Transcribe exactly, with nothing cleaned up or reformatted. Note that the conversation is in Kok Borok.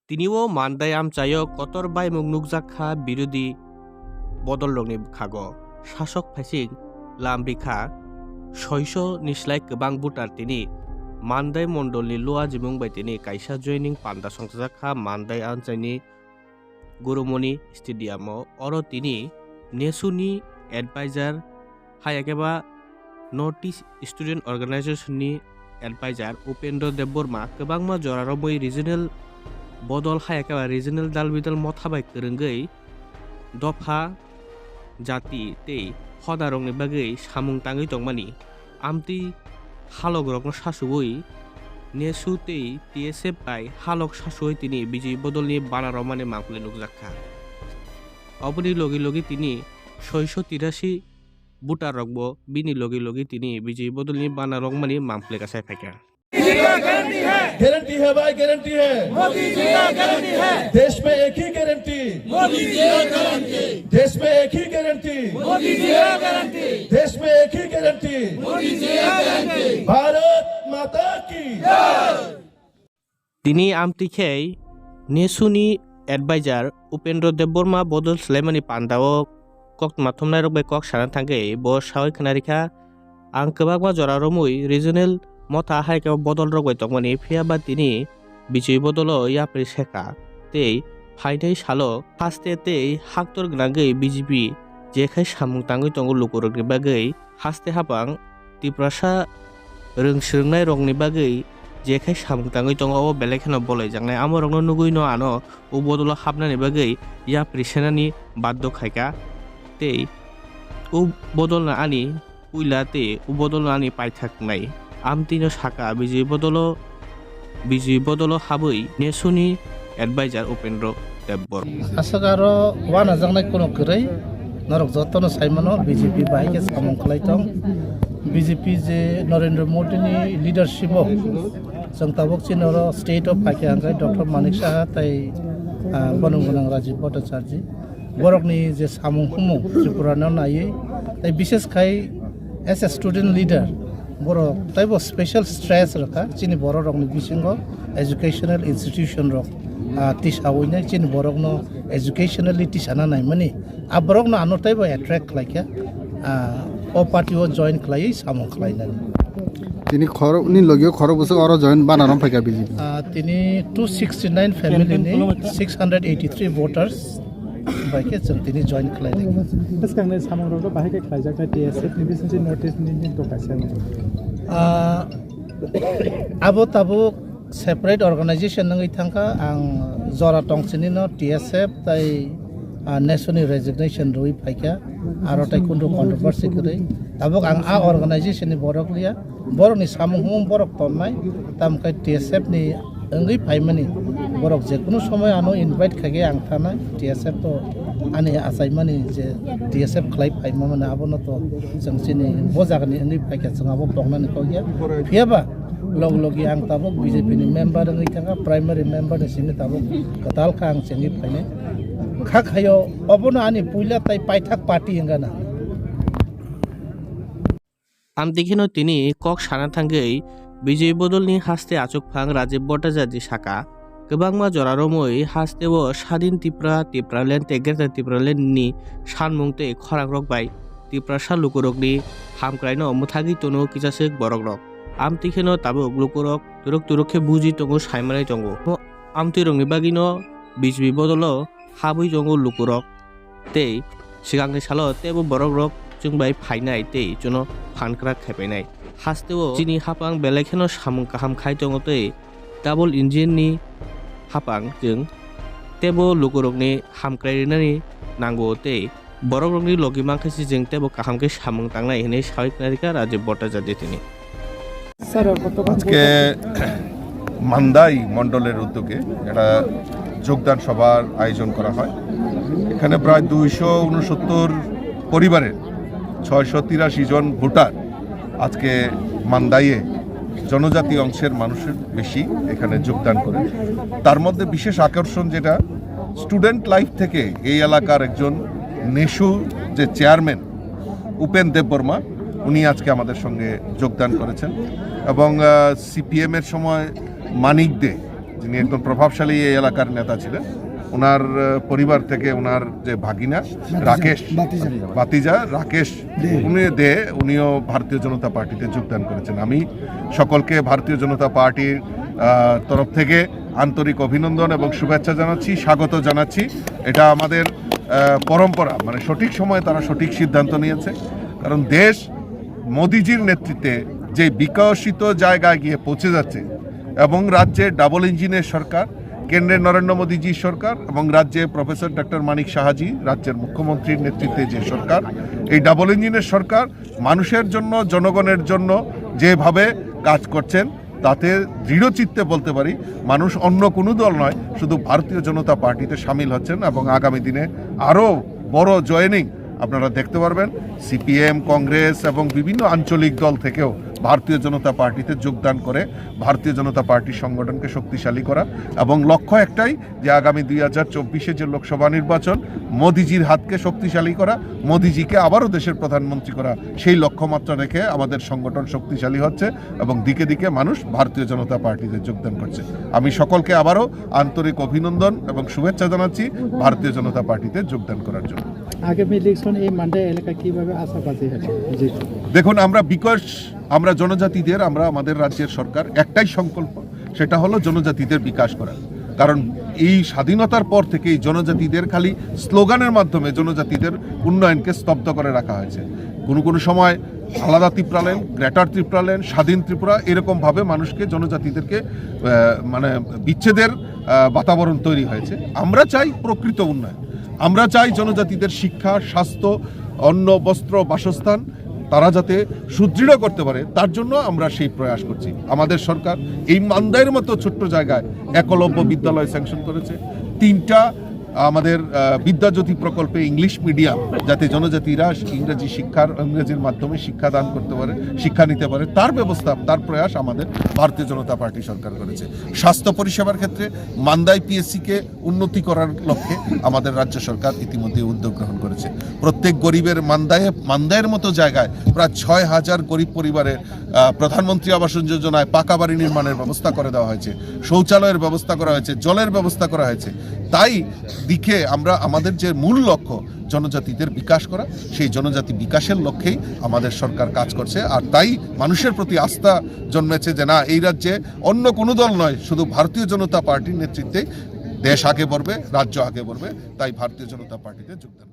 Tini o Mandai amchaio kotor baimung nukjak kha birodhi bodolrokni bwkhago. Sasok phaising lam rikha soiso ni slai kwbang voter tini Mandai mondolni Luajimung bai tini kaisa joining panda songchajak kha Mandai amchaini Gurumoni Stadium o. Oro tini nesu ni advisor, haya khe ba North East Student Organization ni advisor Upendra Debbarma kwbangma jora romwi regional bodol, haya khe ba regional dal bidal motha bai kwrwngwi dopha, jati tei hodarokni bagwi samung tangwi tongmani, amtwi halokrokno sasuwi nesu tei T S F bai halok sasuwi tini B J P bodolni bana romani mangpili nukjak kha. Oboni logi logi tini soiso tirasi voter rokbo bini logi logi tini B J P bodolni bana romani mangpili kasai phaikha. Guarantee है भाई, गारंटी है। मोदी जी का गारंटी है। देश में एक ही गारंटी। मोदी जी का गारंटी। देश में एक ही गारंटी। मोदी जी का गारंटी। देश में एक ही गारंटी। मोदी जी का गारंटी। भारत माता की। Tini amtwi khe nesuni advisor Upendra Debbarma bodol swlaimani pandao koktwma thumnairok bai kok sana thangwi bo sawi khna rikha, ang kwbangma jora romwi regional motha hai khe bodolrok bai tongmani, phiya ba tini bichwi bodolo yapri sekha tei phainai salo haste tei haktor gwnangwi B J P jekhai samung tangwi tongo lukurokni bagwi. Haste hapang Tiprasa rwng swrwngnairokni bagwi jekhai samung tangwi tongo, obo belai kheno bolaijaknai. Amorokno nugwino ano o bodolo hapnani bagwi yapri senani baddo khaikha. Tei o bodolno ani puila tei o bodolno ani paithaknai. Amtwino sakha, Bijoi bodolo, Bijoi bodolo habwi nesuni advisor Upendra Debbarma. Aswk aro wanajaknai kuno kwrwi, norok jotono saimano B J P bai khe samung khlai tong. B J P je Narendra Modi ni leadership o chwng tabuk chini oro state o phaikha hwnkhe Doctor Manik Saha tei, ah, bono gwnang Rajiv Bhattacharjee. Borokni je samung humung Tripura no naiwi, tei bishes khai as a student leader, borok teibo special stress rwkha chini borok rokni bisingo educational institution rok, ah, tisawinai chini borokno educationally tisana naimani, a borokno ano teibo attract khlaikha, ah, o party o join khlaiwi samung khlainani. Tini khoroknwi logio khorok bwswk oro join bana rwng phaikha B J P. Ah, tini two sixty nine family ni six hundred eighty three voters bai khe chwng tini join khlai rikha. Bwskangni samungrokno bahai khe khlaijaknai T S F ni bisingtwi North East ni ni to kaisa. Ah, abo tabuk separate organization wngwi thangkha, ang jora tongsinino T S F tei, ah, nesuni resignation rwui phaikha, aro tei kundu controversy kwrwi. Tabuk ang a organization ni borok liya, borokni samung humung borok tonnai, tamkhe T S F ni wngwi phaimani borok jekunu somoy ano invite khaikhe ang thanai. T S F to ani achaimani je T S F khlai phaimani abono to chwng chini bo jagani wngwi phaikha, chwng abo poknani kokya. Phiyaba log logi ang tabuk B J P ni member wngwi thangkha, primary member ni simi tabuk kwtal kha ang chengwi phainai. Kha khayo obono ani puila tai paithak party wngana. Amtwi kheno tini kok sana thangwi Bijoi bodolni haste achukphang Rajiv Bhattacharjee sakha, kwbangma jora romwi hasteo Sadin Tripura, Tipraland tei Greater Tipraland ni sanmung tei khorangrok bai Tiprasa lukurokni hamkraino mwthagwi tono kisaswk borokrok. Amtwi kheno tabuk lukurok turuk turuk khe buji tongo, saimanwi tongo. Amtwirokni bagwino B J P bodolo habwi tongo lukurok. Tei swkangni salo teibo borokrok chwng bai phainai tei chwngno phan kwrak khaipainai. Hasteo chini hapang belai kheno samung kaham khai tongo tei double engine ni hapang chwng teibo lukurokni hamkrai rinani nango tei borokrokni logi mankhe se chwng teibo kaham khe samung tangnai hinwi sawi khna rikha Rajiv Bhattacharjee tini. আজকে মান্দাই মণ্ডলের উদ্যোগে একটা যোগদান সভার আয়োজন করা হয়। এখানে প্রায় দুইশো ঊনসত্তর পরিবারের ছয়শো তিরাশি জন ভোটার আজকে মান্দাইয়ে জনজাতি অংশের মানুষের বেশি এখানে যোগদান করেন। তার মধ্যে বিশেষ আকর্ষণ যেটা, স্টুডেন্ট লাইফ থেকে এই এলাকার একজন নেশু যে চেয়ারম্যান উপেন দেববর্মা, উনি আজকে আমাদের সঙ্গে যোগদান করেছেন। এবং, আহ, সিপিএম এর সময় মানিক দে, তিনি একজন প্রভাবশালী এই এলাকার নেতা ছিলেন। ওনার আহ, পরিবার থেকে ওনার যে ভাগিনা রাকেশ, ভাতিজা। ভাতিজা রাকেশ দে। উনি দে, উনিও ভারতীয় জনতা পার্টিতে যোগদান করেছেন। আমি সকলকে ভারতীয় জনতা পার্টির আহ, তরফ থেকে আন্তরিক অভিনন্দন এবং শুভেচ্ছা জানাচ্ছি, স্বাগত জানাচ্ছি। এটা আমাদের আহ, পরম্পরা, মানে সঠিক সময়ে তারা সঠিক সিদ্ধান্ত নিয়েছে। কারণ দেশ মোদিজির নেতৃত্বে যে বিকশিত জায়গায় গিয়ে পৌঁছে যাচ্ছে এবং রাজ্যে ডাবল ইঞ্জিনের সরকার, কেন্দ্রে নরেন্দ্র মোদীজির সরকার এবং রাজ্যে প্রফেসর ডক্টর মানিক সাহাজি রাজ্যের মুখ্যমন্ত্রীর নেতৃত্বে যে সরকার, এই ডাবল ইঞ্জিনের সরকার মানুষের জন্য, জনগণের জন্য যেভাবে কাজ করছেন, তাতে দৃঢ় চিত্তে বলতে পারি মানুষ অন্য কোনো দল নয়, শুধু ভারতীয় জনতা পার্টিতে সামিল হচ্ছেন এবং আগামী দিনে আরও বড় জয়েনিং আপনারা দেখতে পারবেন। সিপিএম, কংগ্রেস এবং বিভিন্ন আঞ্চলিক দল থেকেও ভারতীয় জনতা পার্টিতে যোগদান করে ভারতীয় জনতা পার্টি সংগঠনকে শক্তিশালী করা এবং লক্ষ্য একটাই যে আগামী দুই হাজার চব্বিশে যে লোকসভা নির্বাচন, মোদিজির হাতকে শক্তিশালী করা, মোদিজিকে আবারও দেশের প্রধানমন্ত্রী করা, সেই লক্ষ্যমাত্রা রেখে আমাদের সংগঠন শক্তিশালী হচ্ছে এবং দিকে দিকে মানুষ ভারতীয় জনতা পার্টিতে যোগদান করছে। আমি সকলকে আবারও আন্তরিক অভিনন্দন এবং শুভেচ্ছা জানাচ্ছি ভারতীয় জনতা পার্টিতে যোগদান করার জন্য। আগামী ইলেকশন এই মান্ডাই এলাকা কিভাবে আশাবাদী হচ্ছে? জি। দেখুন, আমরা বিকাশ, আমরা জনজাতিদের, আমরা আমাদের রাজ্যের সরকার একটাই সংকল্প, সেটা হলো জনজাতিদের বিকাশ করা। কারণ এই স্বাধীনতার পর থেকে এই জনজাতিদের খালি স্লোগানের মাধ্যমে জনজাতিদের উন্নয়নকে স্তব্ধ করে রাখা হয়েছে। কোনো কোনো সময় আলাদা ত্রিপুরাল্যান্ড, গ্রেটার ত্রিপুরাল্যান্ড, স্বাধীন ত্রিপুরা, এরকমভাবে মানুষকে, জনজাতিদেরকে আহ, মানে বিচ্ছেদের আহ, বাতাবরণ তৈরি হয়েছে। আমরা চাই প্রকৃত উন্নয়ন। আমরা চাই জনজাতিদের শিক্ষা, স্বাস্থ্য, অন্ন, বস্ত্র, বাসস্থান তারা যাতে সুদৃঢ় করতে পারে, তার জন্য আমরা সেই প্রয়াস করছি। আমাদের সরকার এই মান্দাইর মতো ছোট্ট জায়গায় একলব্য বিদ্যালয় স্যাংশন করেছে, তিনটা আমাদের আহ, বিদ্যাজ্যোতি প্রকল্পে ইংলিশ মিডিয়াম, যাতে জনজাতিরা ইংরেজি শিক্ষার, ইংরেজির মাধ্যমে শিক্ষা দান করতে পারে, শিক্ষা নিতে পারে, তার ব্যবস্থা, তার প্রয়াস আমাদের ভারতীয় জনতা পার্টি সরকার করেছে। স্বাস্থ্য পরিষেবার ক্ষেত্রে মান্দাই পিএসসি কে উন্নতি করার লক্ষ্যে আমাদের রাজ্য সরকার ইতিমধ্যে উদ্যোগ গ্রহণ করেছে। প্রত্যেক গরিবের মান্দায়ে, মান্দায়ের মতো জায়গায় প্রায় ছয় হাজার গরিব পরিবারের আহ, প্রধানমন্ত্রী আবাস যোজনায় পাকা বাড়ি নির্মাণের ব্যবস্থা করে দেওয়া হয়েছে, শৌচালয়ের ব্যবস্থা করা হয়েছে, জলের ব্যবস্থা করা হয়েছে। তাই দিকে আমরা আমাদের যে মূল লক্ষ্য জনজাতিদের বিকাশ করা, সেই জনজাতি বিকাশের লক্ষ্যেই আমাদের সরকার কাজ করছে। আর তাই মানুষের প্রতি আস্থা জন্মেছে যে না, এই রাজ্যে অন্য কোনো দল নয়, শুধু ভারতীয় জনতা পার্টির নেতৃত্বে দেশ আগে বাড়বে, রাজ্য আগে বাড়বে। তাই ভারতীয় জনতা পার্টিতে যোগদান।